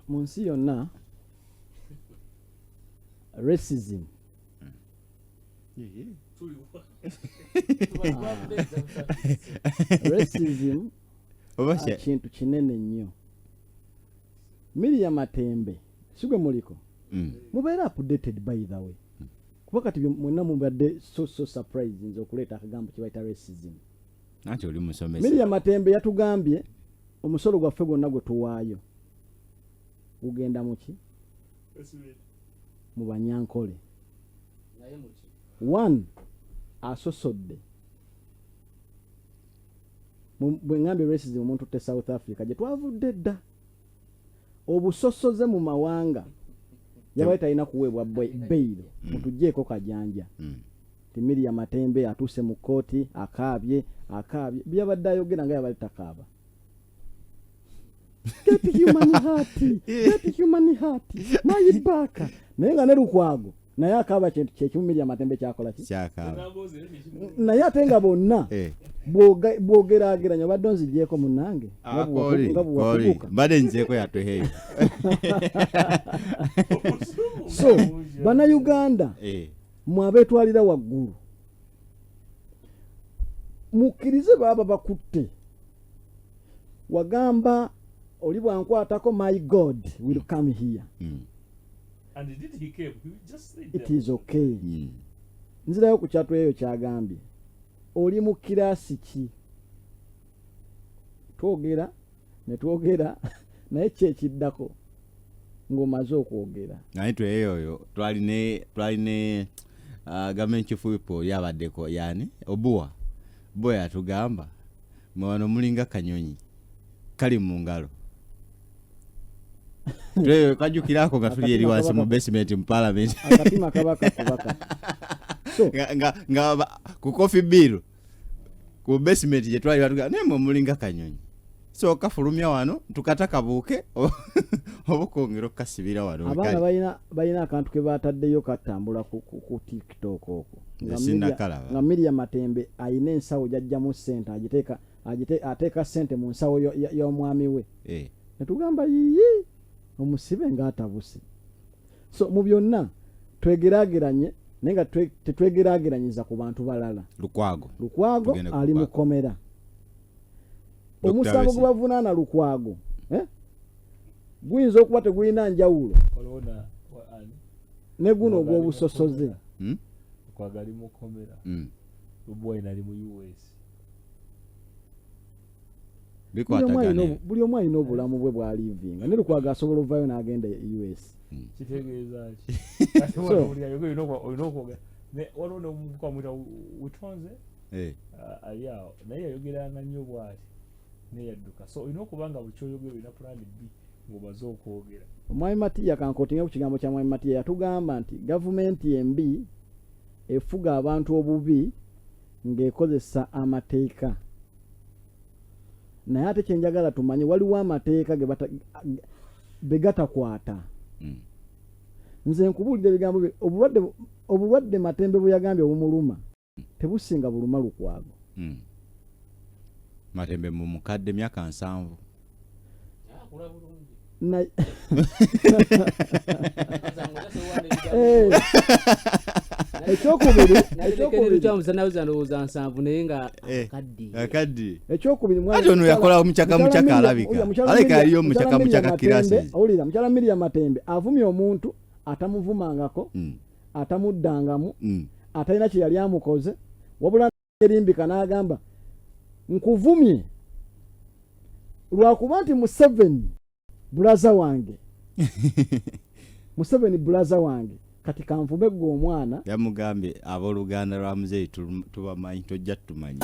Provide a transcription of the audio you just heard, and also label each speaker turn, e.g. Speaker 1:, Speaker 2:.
Speaker 1: Mu nsi yonna racism, racism
Speaker 2: oba
Speaker 1: kintu kinene nnyo. Miria Matembe sigwe muliko, mubeere updated, by the way, kuba kati mwenna mubadde so surprise nze okuleeta akagambo kye bayita racism.
Speaker 2: Anti oli musomesa.
Speaker 1: Miria Matembe yatugambye omusolo gwaffe gwonna gwe tuwaayo gugenda muki? Mu Banyankole. One asosodde. Bwe ŋŋambye racism, omuntu te South Africa gye twavudde dda, obusosoze mu mawanga, yabaye talina kuweebwa bail. Mutugjeeko kajanja ti Miria Matembe atuuse mu kkooti akaabye, akaabye byabadde ayogera nga yabadde takaaba. "Get human heart, get human heart, my back." Naye nga ne Lukwago naye akaaba kintu kyekimu Miria Matembe kyakola ki?
Speaker 2: Kyakaaba.
Speaker 1: Naye ate nga bonna bw'ogeraageranya, obadde onzigyeko munnange nga
Speaker 2: Ah, koli
Speaker 1: nga
Speaker 2: koli
Speaker 1: bwewakuguka.
Speaker 2: Mbadde nzizeeko yatuheeyo.
Speaker 1: So Bannayuganda, mwe abeetwalira waggulu, mukkirize baaba bakutte. Wagamba oli bwankwatako, my God will come here.
Speaker 3: And indeed he came. He just stayed
Speaker 1: It
Speaker 3: there.
Speaker 1: is okay. Nzirayo ku kyatweyo kyagambye, oli mu class ki? Twogera ne twogera, naye ki ekiddako ng'omaze okwogera?
Speaker 2: Naye tweyo oyo twaline gavumenti chief whip oli abaddeko yani Obuwa bo yatugamba, "Mwe wano mulinga kanyonyi kali mu ngalo." Tweyo kajjukirako nga tuli eri wansi mu basement mu parliament.
Speaker 1: Akatima kaba kakubaka so
Speaker 2: Nga ku coffee bill ku basement gye twali, batugamba, "Naye mwe mulinga kanyonyi, so kafulumya wano tukata kabuuke oba okwongera okukasibira wano."
Speaker 1: Abaana balina akantu ke bataddeyo katambula ku TikTok okwo nga
Speaker 2: Nze sinnakalaba.
Speaker 1: Nga Miria Matembe ayina ensawo gyajjamu ssente, agiteeka ateeka ssente mu nsawo y'omwami we. Netugamba, yiyi, omusibe ng'atabuse. So mu byonna twegeraageranye, naye nga tetwegeraageranyiza ku bantu balala.
Speaker 2: Lukwago.
Speaker 1: Lukwago
Speaker 2: Tugende ku
Speaker 1: ali
Speaker 2: Lukwago.
Speaker 1: mukomera.
Speaker 2: Dr.
Speaker 1: Omusango
Speaker 2: Besigye.
Speaker 1: gwe bavunaana Lukwago, eh? Guyinza okuba tegulina njawulo
Speaker 3: Waliwo na ani?
Speaker 1: ne guno
Speaker 3: Lukwago ali mu
Speaker 1: ogw'obusosoze.
Speaker 3: kkomera. Lukwago ali mu kkomera. Bobi Wine ali mu US.
Speaker 1: Buli omu alina
Speaker 2: Bikwatagane.
Speaker 1: Buli omu alina obulamu bwe bwalivinga, ne Lukwago asobola ovayo n'agenda e US.
Speaker 3: Kitegeeza ki? Kati wano buli ayogera olina okwogera. Waliwo n'omuvubuka bamuyita Witonze, ali awo, naye yayogeranga nnyo bw'ati, naye yadduka. So olina okuba nga buli kyoyogera olina plan B ng'omaze okwogera.
Speaker 1: Omwami Matiya, kankotinga ku kigambo kya Mwami Matiya, yatugamba nti gavumenti embi efuga abantu obubi ng'ekozesa amateeka. Naye ate kyenjagala tumanye, waliwo amateeka ge be gatakwata. Nze nkubuulira ebigambo bye, obulwadde Matembe bwe yagambye obumuluma tebusinga buluma Lukwago.
Speaker 2: Matembe mu mukadde, myaka 70.
Speaker 4: Akula bulungi.
Speaker 1: Ekyokubiri
Speaker 4: Namuza ndowooza 70, naye nga akaddiye.
Speaker 2: Akaddi.
Speaker 1: Ekyokubiri,
Speaker 2: Ate ono yakola mukyaka
Speaker 1: mukyala
Speaker 2: mukyaka alabika.
Speaker 1: oya, mukyala
Speaker 2: Alabika yaliyo
Speaker 1: mukyala
Speaker 2: mukyaka
Speaker 1: Miria
Speaker 2: mukyaka
Speaker 1: Matembe,
Speaker 2: classes.
Speaker 1: owulira, mukyala Miria Matembe avumye omuntu atamuvumangako, atamuddangamu, atalina kye yali amukoze, wabula erimbika n'agamba, "Nkuvumye lwakuba nti Museveni brother wange, Museveni brother wange, kati kanvume gwe omwana."
Speaker 2: Yamugambye, "Abooluganda lwa muzeeyi tubamanyi, tojja tumanyi."